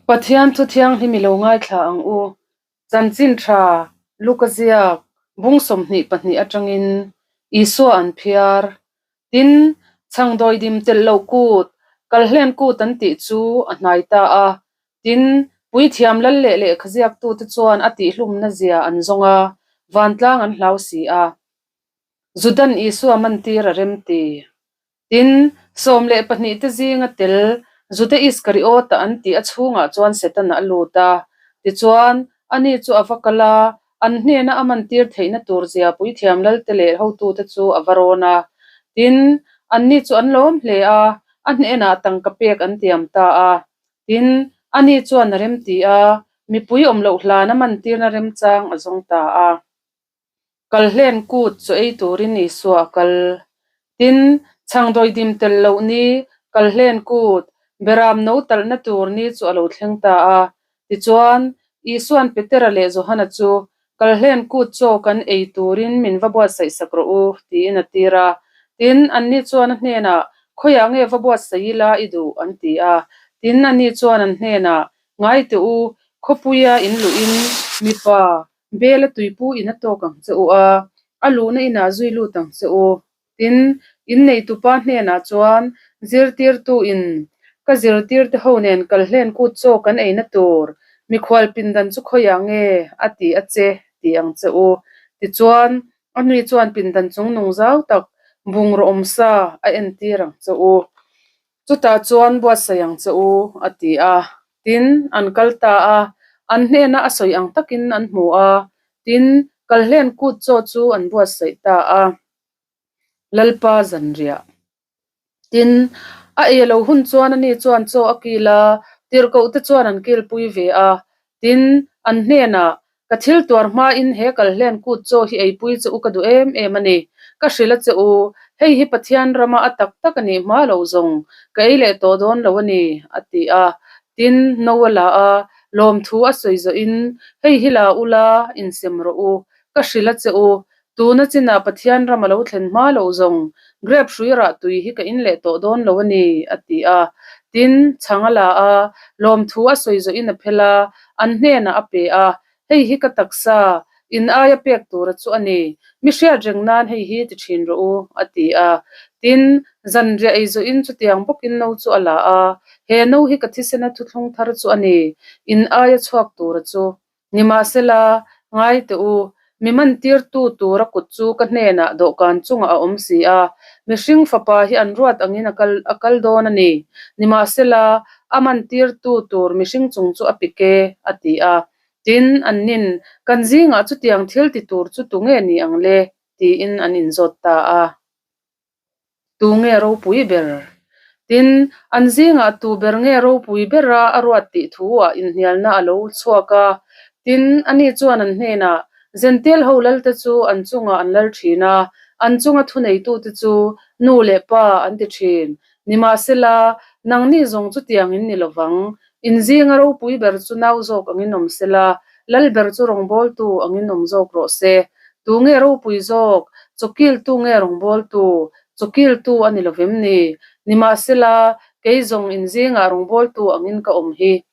Pathian thu thianghlim i lo ngaithla ang u. Chanchin tha, Luka ziak, bung 22 atangin Isua an phiar. Tin, chhangdawidim telh loh kut, kalhlen kut an tih chu a hnai ta a. Tin, puithiam lal leh lehkha ziaktute chuan a tihhlumna zia an zawng a, vantlang an hlau si a. Judan Isua mantir a remti. Tin, 12 te zinga tel Juda Iskariota an tih a chhungah chuan Setana a lut a. Tichuan, ani chu a va kal a, an hnena a mantir theihna tur zia puithiam lalte leh hotute chu a va rawn a. Tin, anni chu an lawm hle a, a hnenah tangka pek an tiam ta a. Tin, ani chuan a remti a, mipui awm loh hlana mantirna remchang a zawng ta a. Kalhlen kut chu ei turin Isua a kal. Tin, chhangdawidim tel loh ni, kalhlen kut, beram no talhna tur ni chu a lo thleng ta a. Tichuan, Isua'n Petera leh Johana chu, Kalhlen kut chaw kan ei turin min va buatsaih sak rawh u, tiin a tir a. Tin, anni chuan a hnenah, Khawiah nge va buatsaih ila i duh? an ti a. Tin, ani chuan an hnenah, Ngai teh u, khawpuia in luhin mipa, Bel a tuipu in a tawk ang che u a, a luhna inah zui lut ang che u. Tin, in neitupa hnenah chuan zirtirtu in ka zirtirte ho nen kalhlen kut chaw kan eina tur mikhual pindan chu khawiah nge a ti a che ti ang che u. Tichuan, a nui chuan pindan chung nung zau tak bungraw awmsa a entir ang che u. Chutah chuan buatsaih ang che u, a ti a. Tin, an kal ta a, an hnena a sawi ang takin an hmu a. Tin, kalhlen kut chaw chu an buatsaih ta a. Lalpa zanriah. Tin, a ei lo hun chuan ani chuan chaw a kil a, tirhkohte chuan an kilpui ve a. Tin, an hnenah, Ka thil tuar hmain he kalhlen kut chaw hi eipui che u ka duh em em a ni. Ka hrilh a che u, hei hi Pathian rama a tak tak a nih hma lo zawng, ka ei leh tawh dawn lo a ni, a ti a. Tin, no a la a, lawmthu a sawi zawhin, Hei hi la ula, insem rawh u. Ka hrilh a che u, tuna chinah Pathian ram a lo thlen hma lo zawng, grep hrui rah tui hi ka in leh tawh dawn lo a ni, a ti a. Tin, chhang a la a, lawmthu a sawi zawhin a phel a, An hnenah a pe a, Hei hi ka taksa, in aia pek tura chu a ni. Mi hriat reng nan hei hi ti thin rawh u, a ti a. Tin, zanriah ei zawhin chutiang bawkin no chu a la a, He no hi ka thisena thuthlung thar chu a ni, in aia chhuak tura chu. Nimahsela, ngai teh u, Mi mantirtu tura kut chu ka hnenah dawhkan chungah a awm si a, mihring fapa hi an ruat angin a kal a kal dawn a ni. Nimahsela, a mantirtu tur mihring chung chu a pik e, a ti a. Tin, annin, Kan zingah chutiang thil ti tur chu tunge ni ang le? tiin an inzawt ta a. Tu nge ropui ber? Tin, an zingah tu ber nge ropui bera a ruat tih thu-ah inhnialna a lo chhuak a. Tin, ani chuan an hnenah, Zentel ho lalte chu an chungah an lal thin a, an chunga thuneitute chu nu leh pa an ti thin. Nimahsela, nangni zawng chutiang in ni lovang. In zinga ropui ber chu nau zawk angin awm sela, lal ber chu rawngbawltu angin awm zawk rawh se. Tu nge ropui zawk? Chawkiltu nge rawngbawltu? Chawkiltu a ni lovem ni? Nimahsela, kei zawng in zingah rawngbawltu angin ka awm hi.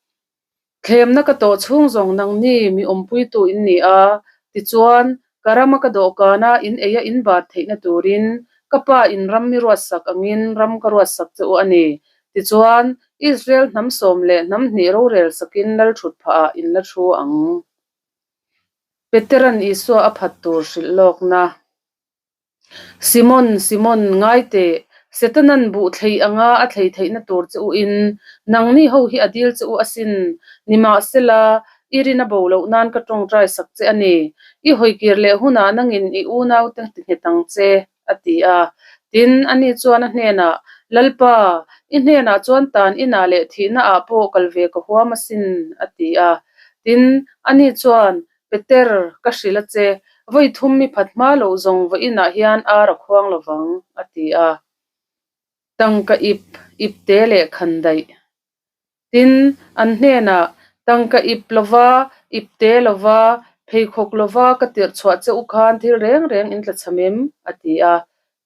Thlemna ka tawh chhung zawng nangni mi awmpuitu in ni a, tichuan, ka rama ka dawhkana in eia in bat theihna turin ka pa in ram mi ruatsak angin ram ka ruatsak che u a ni. Tichuan, Israel hnam sawm leh hnam hnih rorel sakin lal thut phahah in la thu ang. Petera'n Isua a phat tur hrilh lawkna. Simon, Simon, ngai teh, Setanan buh thlei anga a thlei theihna tur che u in, nangni ho hi a dil che u asin, nimahsela, i rin a bo loh nan ka tawngtai sak che a ni. I hawikir leh hunah nangin i unaute ti nghet ang che, a ti a. Tin, ani chuan a hnenah, Lalpa, i hnenah chuan tan inah leh thihna ah pawh kal ve ka huam asin, a ti a. Tin, ani chuan, Peter, ka hrilh a che, vawi thum mi phat hma loh zawng vawiinah hian ar a khuang lo vang, a ti a. Tangka ip, ipte leh khan daih. Tin, an hnenah, Tangka ip lova, ipte lova, pheikhawk lova ka tirh chhuah che u khan thil reng reng in tla cham em? a ti a.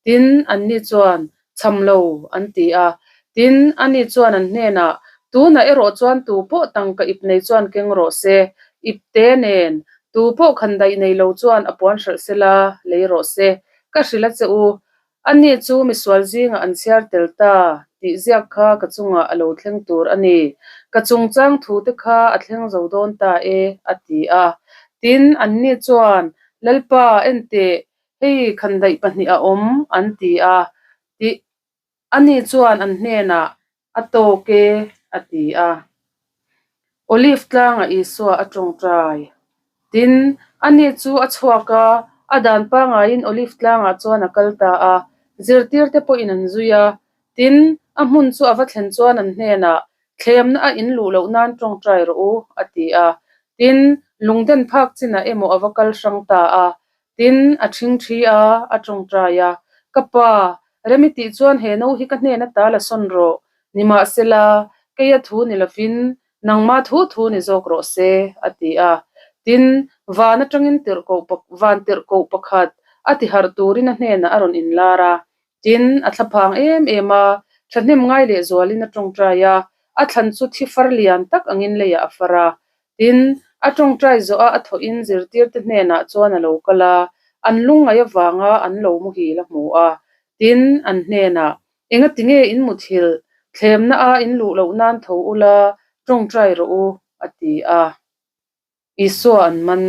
Tin, anni chuan, Cham lo, an ti a. Tin, ani chuan an hnenah, Tunah erawh chuan tu pawh tangka ip nei chuan keng rawh se, ip te nen, tu pawh khandaih nei lo chuan a puan hralh se la, lei rawh se. Ka hrilh a che u, ani chu misual zingah an chhiar tel ta tih ziak kha ka chungah a lo thleng tur a ni. Ka chungchang thu te kha a thleng zo dawn ta e, a ti a. Tin, anni chuan, Lalpa, enteh, hei khandaih pahnih a awm, an ti a. Tih Ani chuan an hnenah, A tawk e, a ti a. Olive tlangah Isua a tawngtai. Tin, ani chu a chhuak a, a dan pangaiin Olive tlangah chuan a kal ta a, zirtirte pawhin an zui a. Tin, a hmun chu a va thlen chuan an hnenah, Thlemna a in luh loh nan tawngtai rawh u, a ti a. Tin, lungden phak chinah emaw a va kal hrang ta a. Tin, a ṭhingṭhi a, a ṭawngṭai a, Ka pa, rem i tih chuan he no hi ka hnen ata la sawn rawh, nimahsela, keia thu ni lovin, nangma thu thu ni zawk rawh se, a ti a. Tin, van aṭangin tirhkoh van tirhkoh pakhat a tiharh turin a hnenah a rawn inlar a. Tin, a thlaphang em em a, ṭhahnem ngai lehzualin a ṭawngṭai a, a thlan chu thi far lian tak angin leiah a far a. Tin, a ṭawngṭai zawh a a thawhin zirtirte hnenah chuan a lo kal a, an lungngaih avanga an lo muhil a hmu a. Tin, an hnenah, Engati nge in muthilh thlemna a in luh loh nan tho ula, ṭawngṭai rawh u, a ti a. Isua an man.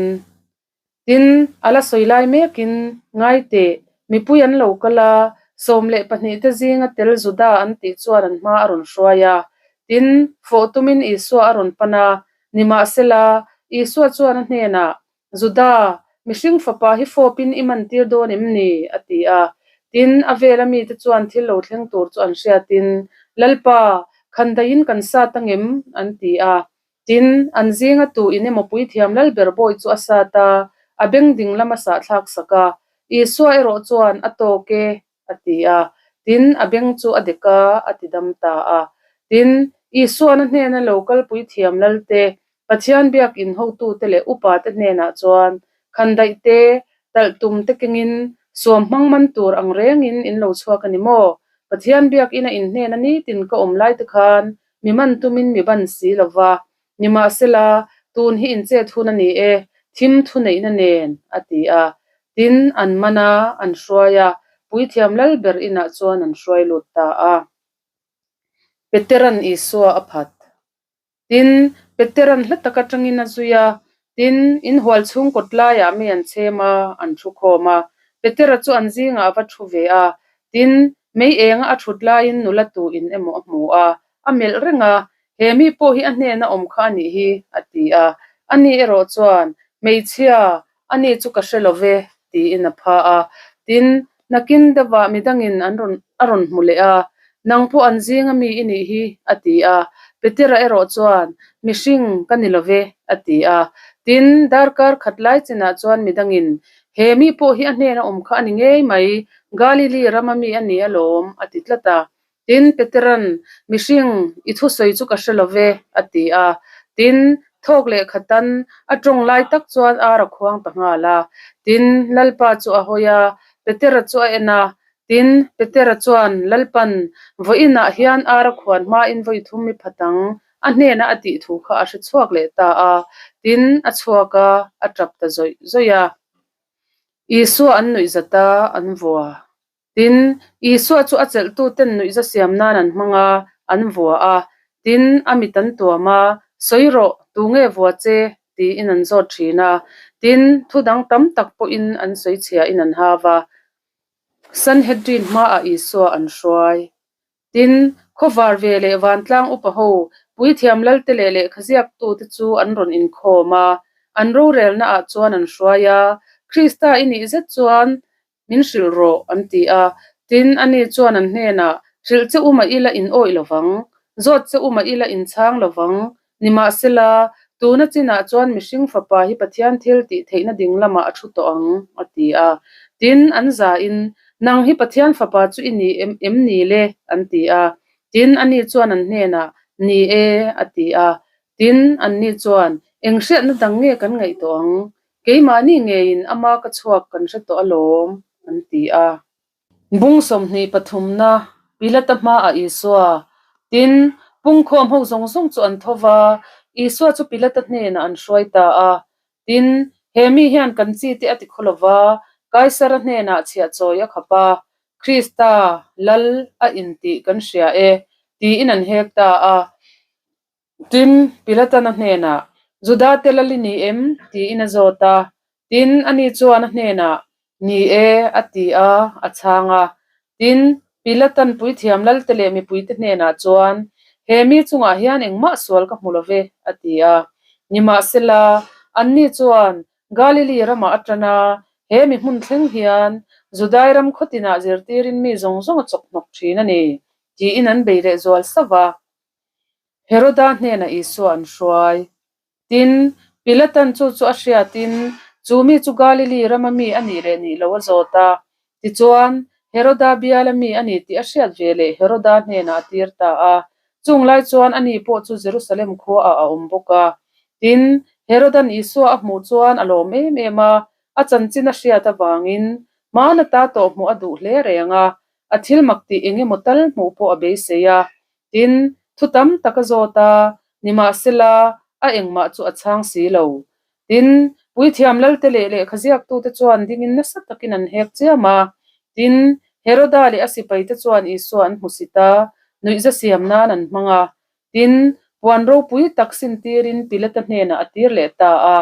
Tin, a la sawi lai mekin, Ngai teh, mipui an lo kal a, 12 te zinga tel Juda an tih chuan an hma a rawn hruai a. Tin, fawh tumin Isua a rawn pan a, nimahsela, Isua chuan a hnenah, Juda, mihring fapa hi fawpin i man tir dawn em ni? a ti a. Tin, a vela mite chuan thil lo thleng tur chu an hriatin, Lalpa, khandaiin kan sat angem? an ti a. Tin, an zinga tu in emaw puithiam Lalber bawi chu a sat a, a beng ding lam a sahthlak sak a. Isua erawh chuan, A tawk e, a ti a. Tin, a beng chu a dek a, a ti dam ta a. Tin, Isua'n a hnena lo kal puithiam Lalte, Pathian biakin hotute leh upate hnenah chuan, Khandaih te, talh tum te kengin, suam hmang man tur ang rengin in lo chhuak a ni maw? Pathian biakina in hnena nitin ka awm lai te khan Mi man tumin mi ban si lo va, nimahsela, tun hi inchet hun a ni e, thim thuneihna nen, a ti a. Tin, an man a, an hruai a, puithiam lal ber inah chuan an hruai lut ta a. Petera'n Isua a phat. Tin, Petera'n hla tak atangin a zui a, tin, inhual chhung kawt laiah mi an chhem a, an thu khawm a. Petera chu an zingah a va thu ve a, tin, Mei enga a thut laiin nula tu in emaw a hmu a, a melh reng a, He mi pawh hi a hnena awm kha a nih hi, a ti a. Ani erawh chuan, Hmeichhia, ani chu ka hre lo ve, tiin a pha a. Tin, nakin deuhah midangin an rawn a rawn hmu leh a, Nang pawh an zinga mi i nih hi, a ti a. Petera erawh chuan, Mihring ka ni lo ve, a ti a. Tin, darkar khat lai chinah chuan midangin, He mi pawh hi a hnena awm kha a ni ngei mai, Galili rama mi a ni alawm, a ti tlat a. Tin, Petera'n, Mihring, i thusawi chu ka hre lo ve, a ti a. Tin, thawk leh khatan a tawng lai tak chuan ar a khuang ta nghal a. Tin, Lalpa chu a hawi a, Petera chu a en a. Tin, Petera chuan, Lalpa'n, vawiinah hian ar a khuan hmain vawi thum i phat ang, a hnena a tih thu kha a hre chhuak leh ta a, tin, a chhuak a, a tap ta zawih zawih a. Isua an nuihzat a, an vua. Tin, Isua chu a chelhtuten nuihza siam nan an hmang a, an vua a. Tin, a mit an tuam a, Sawi rawh, tu nge vua che? tiin an zawt thin a. Tin, thu dang tam tak pawhin an sawi chhiahin an hau a. Sanhedrin hmaah Isua an hruai. Tin, khawvar ve leh vantlang upa ho, puithiam lalte leh lehkhaziaktute chu an rawn inkhawm a, an rorelna ah chuan an hruai a, Krista i nih zet chuan min hrilh rawh, an ti a. Tin, ani chuan an hnenah, Hrilh che u mah ila in awih lo vang, zawt che u mah ila in chhang lo vang, nimahsela, tuna chinah chuan mihring fapa hi Pathian thil tih theihna ding lamah a thu tawh ang, a ti a. Tin, an zain, Nang hi Pathian fapa chu i ni em em ni le? an ti a. Tin, ani chuan an hnenah, Ni e, a ti a. Tin, anni chuan, Eng hriatna dang nge kan ngaih tawh ang? Keimahni ngeiin ama ka chhuak kan hre tawh alawm, an ti a. Bung 23na, Pilata hmaah Isua, tin, Pungkhawm ho zawng zawng chu an tho va, Isua chu Pilata hnenah an hruai ta a. Tin, he mi hian kan chi te a ti khaw lo va, Kaisara hnenah chhiah chawi a khap a, Krista, Lal a intih kan hria e, tiin an hek ta a. Tin, Pilatan a hnenah, Judate lal i ni em? tiin a zawt a. Tin, ani chuan a hnenah, Ni e, a ti a, a chhang a. Tin, Pilatan puithiam lalte leh mipuite hnenah chuan, He mi chungah hian engmah sual ka hmu lo ve, a ti a. Nimahsela, anni chuan Galili ramah a tan a, he mi hmun thleng hian Judai ram khaw tinah zirtirin mi zawng zawng a chawkhnawk thin a ni, tiin an bei leh zual sauh va. Heroda hnenah Isua an hruai. Tin, Pilatan chu chu a hriatin chu mi chu Galili rama mi a nih leh nih lo a zawt a. Tichuan, Heroda biala mi a ni tih a hriat ve leh Heroda hnenah a tir ta a. Chung lai chuan ani pawh chu Jerusalem khuaah a awm bawk a. Tin, Herodan Isua a hmuh chuan a lawm em em a, a chanchin a hriat avangin hmana ta tawh hmuh a duh hle reng a, a thil mak tih eng emaw tal hmuh pawh a beisei a. Tin, thu tam tak a zawt a, nimahsela, a engmah chu a chhang si lo. Tin, puithiam lalte leh lehkha ziaktute chuan dingin nasa takin an hek chiam a. Tin, Heroda leh a sipaite chuan Isua an hmusit a, nuihza siam nan an hmang a. Tin, puan ropui tak sintirin Pilata hnenah a tir leh ta a.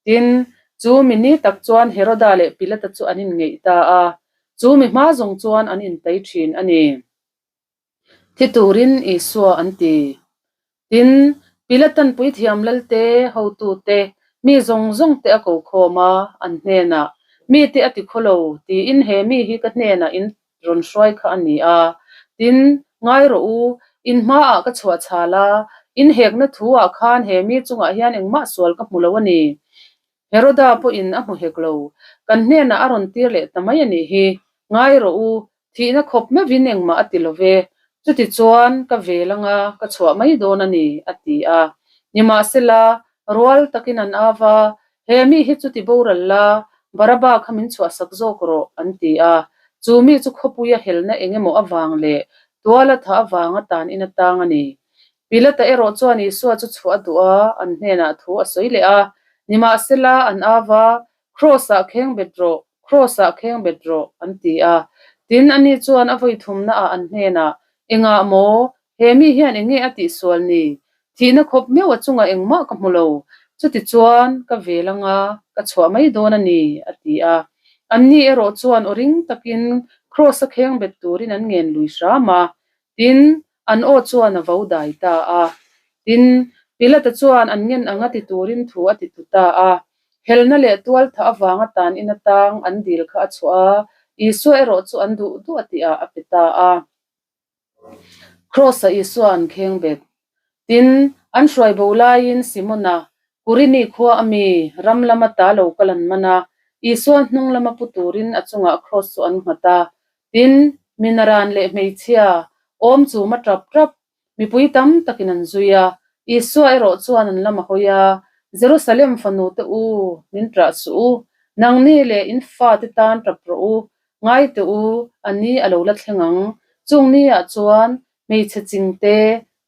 Tin, chu mi ni tak chuan Heroda leh Pilata chu an inngeih ta a, chu mi hma zawng chuan an intai thin a ni. Thi turin Isua an ti. Tin, Pilatan puithiam lalte, hotute, mi zawng zawng te a ko khawm a, an hnenah, Mite a ti khaw lo, tiin he mi hi ka hnenah in rawn hruai kha a ni a. Tin, ngai rawh u, in hmaah ka chhuah chhal a, in hekna thu-ah khan he mi chungah hian engmah sual ka hmu lo a ni. Heroda pawhin a hmu hek lo. Kan hnenah a rawn tir leh ta mai a nih hi. Ngai rawh u, thihna khawp meuhin engmah a ti lo ve. Chutichuan ka vel anga ka chhuah mai dawn a ni, a ti a. Nimahsela, rual takin an av a, He mi hi chuti boral la, Baraba kha min chhuahsak zawk rawh, an ti a. Chu mi chu khawpuia helna eng emaw avang leh tuala tha avanga tan in a tang a ni. Pilata erawh chuan Isua chu chhuah a duh a, an hnenah thu a sawi leh a. Nimahsela, an av a, Kraws-ah kheng bet rawh, Kraws-ah kheng bet rawh, an ti a. Tin, ani chuan a vawi thumnaah an hnenah, Engah maw? He mi hian eng nge a tihsual ni? Thihna khawp meuh a chungah engmah ka hmu lo. Chutichuan, ka vel anga ka chhuah mai dawn a ni, a ti a. Anni erawh chuan aw ring takin Kraws-a kheng bet turin an ngen lui hram a. Tin, an aw chuan a vo dai ta a. Tin, Pilata chuan an ngen anga ti turin thu a ti tu ta a. Helna leh tualthah avanga tan in atang an dil kha a chhuah a, Isua erawh chu an duh duh a tihah a pe ta a. Kraws-a Isua an kheng bet. Tin, an hruai bo laiin Simona, Kurini khua a mi, ram lama ta lo kal an man a, Isua hnung lama pu turin a chungah kraws chu an nghat a. Tin, mi naran leh hmeichhia, awm chum a tap tap, mipui tam takin an zui a. Isua erawh chuan an lam a hawi a, Jerusalem fanu te u, min ṭah suh u, nangni leh in fate tan ṭap rawh u, ngai teh u, a ni a lo la thleng ang. Chung niah chuan hmeichhe ching te,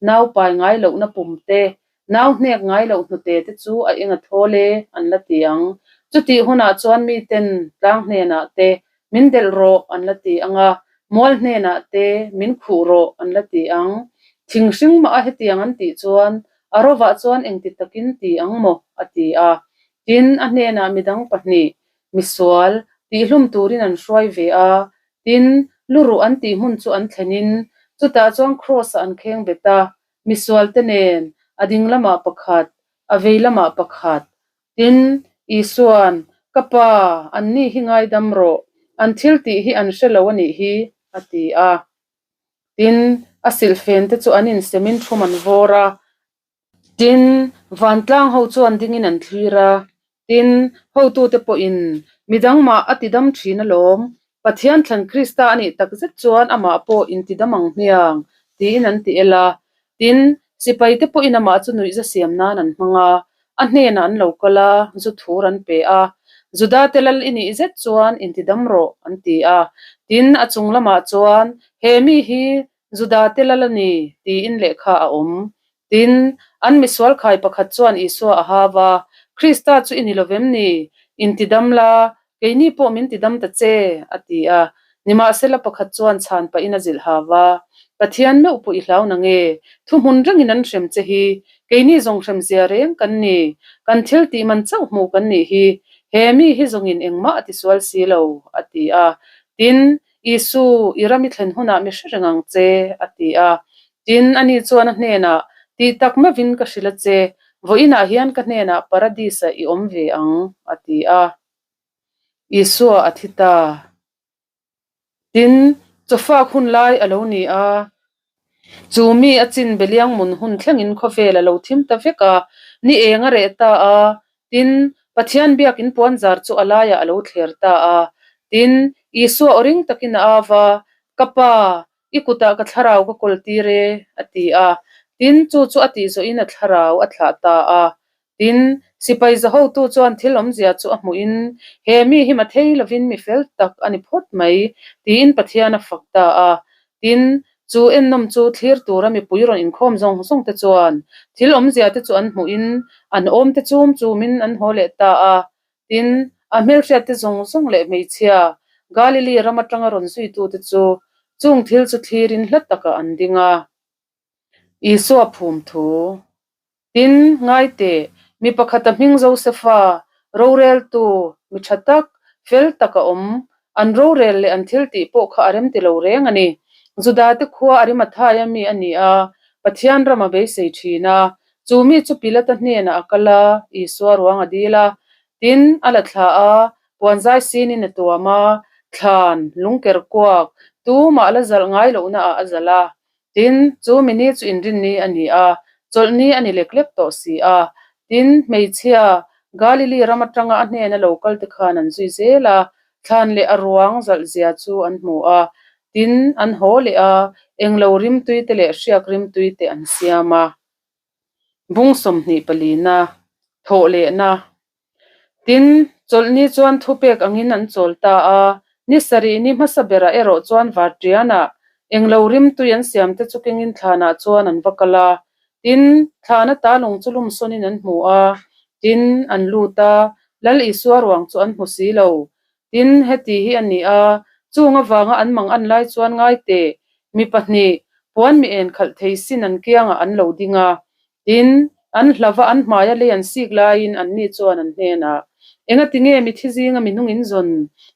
nau pai ngai lohna pum te, Nau hnek ngai loh hnute te chu a eng a thawl e, an la ti ang. Chutih hunah chuan miten tlang hnenah te min delh rawh an la ti ang a, mual hnenah te min khuh rawh an la ti ang. Thing hring mah a hetiang an tih chuan a rovah chuan engti takin ti ang maw? a ti a. Tin, a hnenah midang pahnih, misual, tihhlum turin an hruai ve a. Tin, luruh an tih hmun chu an thlenin chutah chuan kraws-ah an kheng bet a, Misualte nen, a ding lamah pakhat, a vei lamah pakhat. Tin, Isua'n, Ka Pa, anni hi ngaidam rawh, an thil tih hi an hre lo a nih hi, a ti a. Tin, a silhfen te chu an insemin thum an vawr a. Tin, vantlang ho chuan dingin an thlir a. Tin, hotute pawhin, Midang mah a tidam thin alawm, Pathian thlan Krista a nih tak zet chuan amah pawh intidam ang hmiang, tiin an ti el a. Tin, sipaite pawhin amah chu nuihza siam nan an hmang a, a hnenah an lo kal a, zu thur an pe a. Judate lal i nih zet chuan intidam rawh, an ti a. Tin, a chung lamah chuan, He mi hi. Judate lal a ni, tiin lehkha a awm. Tin, an misual khai pakhat chuan Isua a hau a, Krista chu i ni lo vem ni? Intidam la, keini pawh min tidam ta che, a ti a. Nimahsela pakhat chuan chhan pahin a zilh hau a, Pathian meuh pawh i hlau na nge? Thuhmun rengin an hrem che hi, keini zawng hrem zia reng kan ni. Kan thil tih man chauh hmuh kan nih hi. He mi hi zawngin engmah a tisual si lo, a ti a. Tin, Isu, i ram i thlen hunah mi hre reng ang che, a ti a. Tin, ani chuan a hnenah, Tih tak meuhin ka hrilh a che, vawiinah hian ka hnenah Paradis-ah i awm ve ang, a ti a. Isua a thi ta. Tin, chawfak hun lai a lo ni a. Chu mi a chin beliang mun hun thlengin khawvel a lo thim ta vek a, ni eng a reh ta a, tin, Pathian biakin puanzar chu a laiah a lo thler ta a. Tin, Isua aw ring takin a au va, Ka Pa, i kutah ka thlarau ka kawl tir e, a ti a. Tin, chu chu a tih zawhin a thlarau a thlah ta a. Tin, sipai zahotu chuan thil awmzia chu a hmuhin, He mi hi mathei lovin mi fel tak a ni phawt mai, tiin Pathian a fak ta a. Tin, chu ennawm chu thlir tura mipui rawn inkhawm zawng zawng te chuan thil awmzia te chu an hmuhin, an awm te chum chumin an haw leh ta a. Tin, a hmelhriat te zawng zawng leh hmeichhia, Galili ram atanga rawn zuitute chu chung thil chu thlirin hla takah an ding a. Isua phum thu. Tin, ngai teh, mi pakhata hming Josefa, roreltu, mi tha tak, fel tak a awm, an rorel leh an thil tih pawh kha a rem ti lo reng a ni. Judate khua Arimathaia mi a ni a, Pathian ram a beisei thin a. Chu mi chu Pilata hnenah a kal a, Isua ruang a dil a. Tin, a la thla a, puanzai sinin a tuam a, thlan, lungker kuak, tumah la zalh ngai lohnaah a zalh a. Tin, chu mi ni chu inrinni a ni a, chawlhni a ni lek lek tawh si a. Tin, hmeichhia, Galili ram atanga a hnena lo kal te khan an zui zel a, thlan leh a ruang zalh zia chu an hmu a. Tin, an haw leh a, englo rimtui te leh hriak rimtui te an siam a. Bung 20 palina, thawh lehna. Tin, chawlhni chuan thupek angin an chawl ta a, ni sarih ni hmasa berah erawh chuan Varṭianah englo rimtui an siamte chu kengin thlanah chuan an va kal a. Tin, thlan ata lung chu lum sawnin an hmu a, tin, an lut a, Lal Isua ruang chu an hmu si lo. Tin, heti hi a ni a, chung avanga an mang an lai chuan ngai teh, mi pahnih, puan mi en khalh thei sin an kiangah an lo ding a. Tin, an hlava an hmaia lei an sik laiin anni chuan an hnenah, Engati nge mi thi zinga mi hnung in zawn?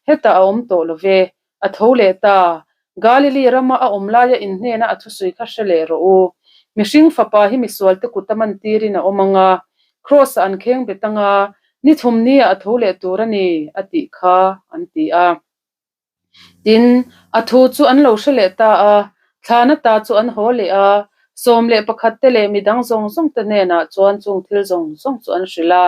Hetah a awm tawh lo ve, a tho leh ta. Galili rama a awm laia in hnena a thusawi kha hre leh rawh u. Mihring fapa hi misualte kut a man tirin a awm ang a, Kraws-ah an kheng bet ang a, ni thum niah a tho leh tur a ni, a tih kha, an ti a. Tin, a thu chu an lo hre leh ta a, thlana ta chu an haw leh a, 11 te leh midang zawng zawng te hnenah chuan chung thil zawng zawng chu an hrilh a.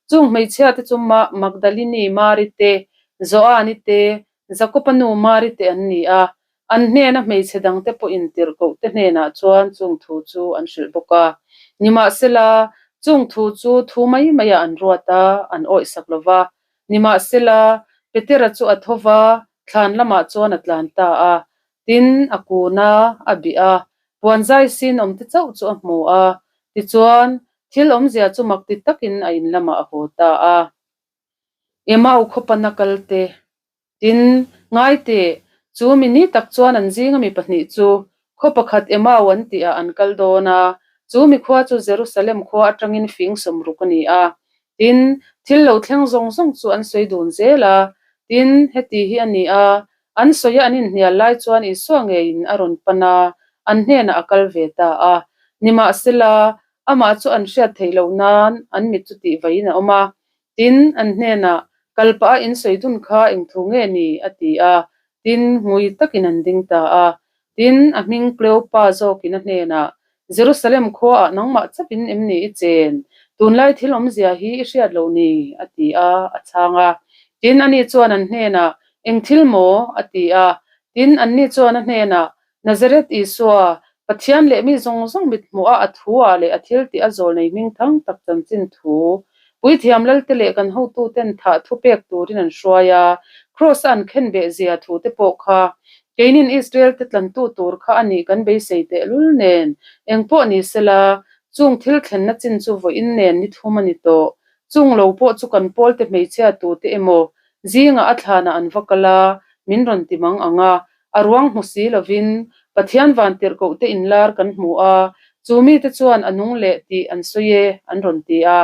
Chung hmeichhia te chu Magdalini Mari te, Joani te, Jakoba nu Mari te an ni a, an hnena hmeichhe dangte pawhin tirhkoh te hnenah chuan chung thu chu an hrilh bawk a. Nimahsela, chung thu chu thu mai maiah an ruat a, an awihsak lo va. Nimahsela, Petera chu a tho va, thlan lamah chuan a tlan ta a. Tin, a kun a, a bih a, puanzai sin awmte chauh chu a hmu a. Tichuan, thil awmzia chu mak ti takin a in lamah a haw ta a. Emau khawpana kalte Tin, ngai teh, chu mi ni tak chuan an zinga mi pahnih chu khaw pakhat Emau an tihah an kal dawn a, chu mi khua chu Jerusalem khua atangin fing 60 a ni a. Tin, thil lo thleng zawng zawng chu an sawi dun zel a. Tin, heti hi a ni a, an sawia an inhnial lai chuan Isua ngeiin a rawn pan a, an hnenah a kal ve ta a. Nimahsela, amah chu an hriat theih loh nan an mit chu tihvaiin a awm a. Tin, an hnenah, Kal pah a insawi dun kha eng thu nge ni? a ti a. Tin, ngui takin an ding ta a. Tin, a hming Kleopa zawkin a hnenah, Jerusalem khuaah nangmah chauhin em ni i chen? Tunlai thil awmzia hi i hriat lo ni? a ti a, a chhang a. Tin, ani chuan an hnenah, Eng thil maw? a ti a. Tin, anni chuan a hnenah, Nazareth Isua, Pathian leh mi zawng zawng mit hmuh a a thu ah leh a thil tih a zawl nei hming thang tak chanchin thu, Puithiam Lalte leh kan hotuten thah thu pek turin an hruai a, Kraws a an khen beh zia thu te pawh kha. Keinin Israel te tlantu tur kha a nih kan beisei tehlul nen, engpawh ni sela, chung thil thlenna chin chu vawiin nen ni thum a ni tawh. Chung lo pawh chu kan pawlte hmeichhia tute emaw zingah a thlanah an va kal a, min rawn ti mang ang a, a ruang hmu si lovin Pathian vantirhkohte inlar kan hmu a, chu mite chuan a nung leh tih an sawi e, an rawn ti a.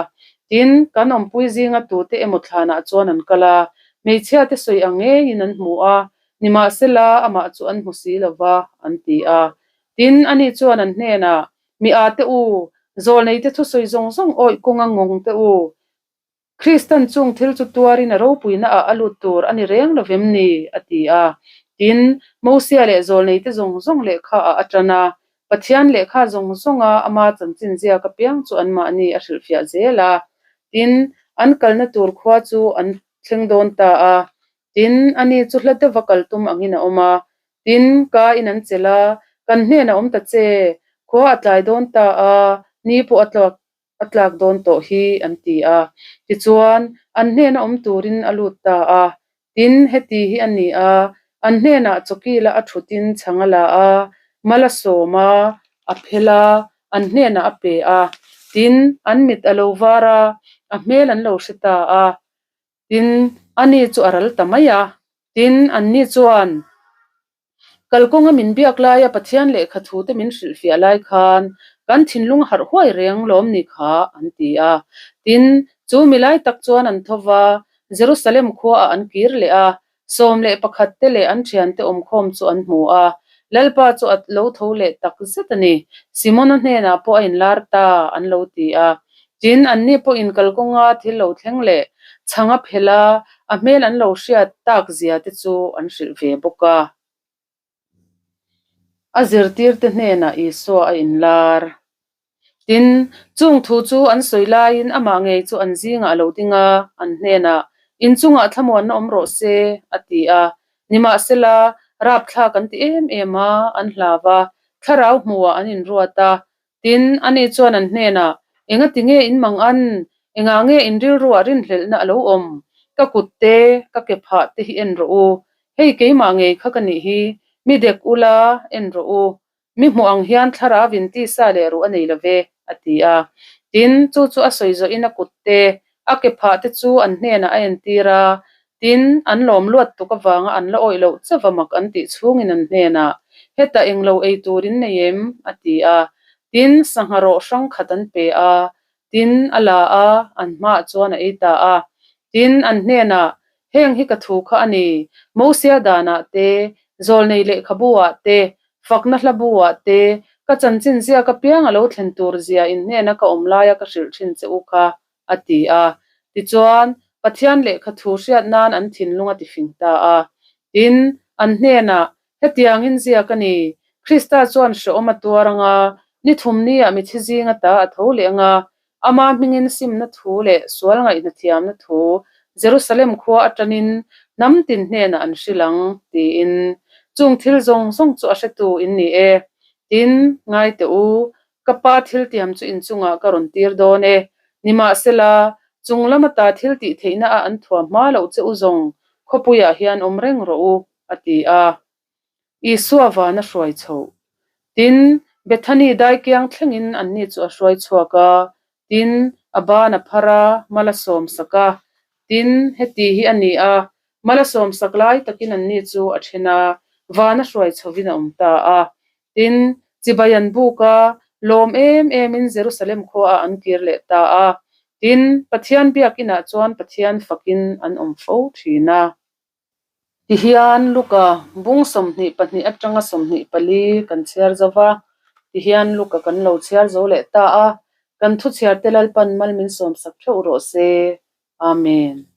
Tin, kan awmpui zinga tute emaw thlanah chuan an kal a, hmeichhiate sawi ang ngeiin an hmu a, nimahsela amah chu an hmu si lo va, an ti a. Tin, ani chuan an hnenah, Mi â te u, zawlneite thusawi zawng zawng awih kawnga ngawng te u, Kristan chung thil chu tuarin a ropuina ah a lut tur a ni reng lo vem ni? a ti a. Tin, Mosia leh zawlneite zawng zawng lehkha ah a tan a, Pathian lehkha zawng zawnga ama chanchin ziak apiang chu anmahni a hrilhfiah zel a. Tin, an kalna tur khua chu an thleng dawn ta a. Tin, ani chu hla deuha kal tum angin a awm a. Tin, ka in an chelh a, Kan hnenah awm ta che, khua a tlai dawn ta a, ni pawh a tlak a tlak dawn tawh hi an ti a. Tichuan, an hnena awm turin a lut ta a. Tin, heti hi a ni a, an hnenah chawkila a thutin chhang a la a, mal a sawm a, a phel a, an hnenah a pe a. Tin, an mit a lo var a, a hmel an lo hre ta a. Tin, ani chu a ral ta mai a. Tin, anni chuan Kalkawnga min biak laia Pathian lehkha thute min hrilhfiah lai khan kan thinlung harh huai reng lawm ni kha an ti a. Tin, chu mi lai tak chuan an tho va, Jerusalem khuaah an kir leh a, 11 te leh an thiante awmkhawm chu an hmu a. Lalpa chu a lo tho leh tak zet a ni. Simona hnenah pawh a inlar ta an lo ti a. Tin, anni pawhin kalkawnga thil lo thleng leh chhang a phelh a, a hmel an lo hriat tak zia te chu an hrilh ve bawk a. A zirtirte hnenah Isua a inlar. Tin, chung thu chu an sawi laiin amah ngei chu an zingah a lo ding a, an hnenah, Inchungah thlamuanna awm rawh se, a ti a. Nimahsela, rapthlak an ti em em a, an hlau a, thlarau hmuhah an inruat a, Tin, ani chuan an hnenah, Engati nge in mang an? Engah nge in rilruah rinhlelhna a lo awm? Ka kut te, ka ke phah te hi en rawh u. Hei keimah ngei kha ka nih hi, mi dek ula, en rawh u. Mi hmuh ang hian thlarau in tisa leh ruh a nei lo ve, a ti a. Tin, chu chu a sawi zawhin a kut te, a ke phah te chu an hnenah a entir a. Tin, an lawm luat tuk avanga an la awih loh chauh a mak an tih chhungin an hnenah, Hetah englo ei tur in nei em? a ti a. Tin, sangha rawh hrang khat an pe a. Tin, a la a, an hmaah chuan a ei ta a. Tin, an hnenah, Heng hi ka thu kha a ni, Mosia danah te, Zawlnei lehkhabu ah te, fakna hlabu ah te, ka chanchin ziak apiang a lo thlen tur zia in hnena ka awm laia ka hrilh thin che u kha, a ti a. Tichuan, Pathian lehkha thu hriat nan an thinlung a tifing ta a. Tin, an hnenah, Hetiangin ziak a ni, Krista chuan hrehawm a tuar ang a, ni thum niah mithi zinga ta a tho leh ang a, ama hmingin simna thu leh sual ngaihna thiamna thu Jerusalem khua atanin hnam tin hnenah an hrilh ang, tiin. Chung thil zawng zawng chu a hretu in ni e. Tin, ngai teh u, Ka pa thiltiam chu inchungah ka rawn tir dawn e. Nimahsela, chung lam ata thil tih theihna a an thuam hma loh che u zawng khawpuiah hian awm reng rawh u, a ti a. Isua van a hruai chhoh. Tin, Bethany daikiang thlengin anni chu a hruai chhuak a, tin, a ban a phar a, mal a sawm sak a. Tin, heti hi a ni a, mal a sawm sak lai takin anni chu a then a, van a hruai chhovin a awm ta a. Tin, chibai an buk a, lawm em emin Jerusalem khuaah an kir leh ta a. Tin, Pathian biakinah chuan Pathian fakin an awm fo thin a. Tihian Luka bung 22 atanga 24 kan chhiar zo va, tihian Luka kan lo chhiar zo leh ta a, kan thuchhiarte Lalpan mal min sawmsak theuh rawh se. Amen.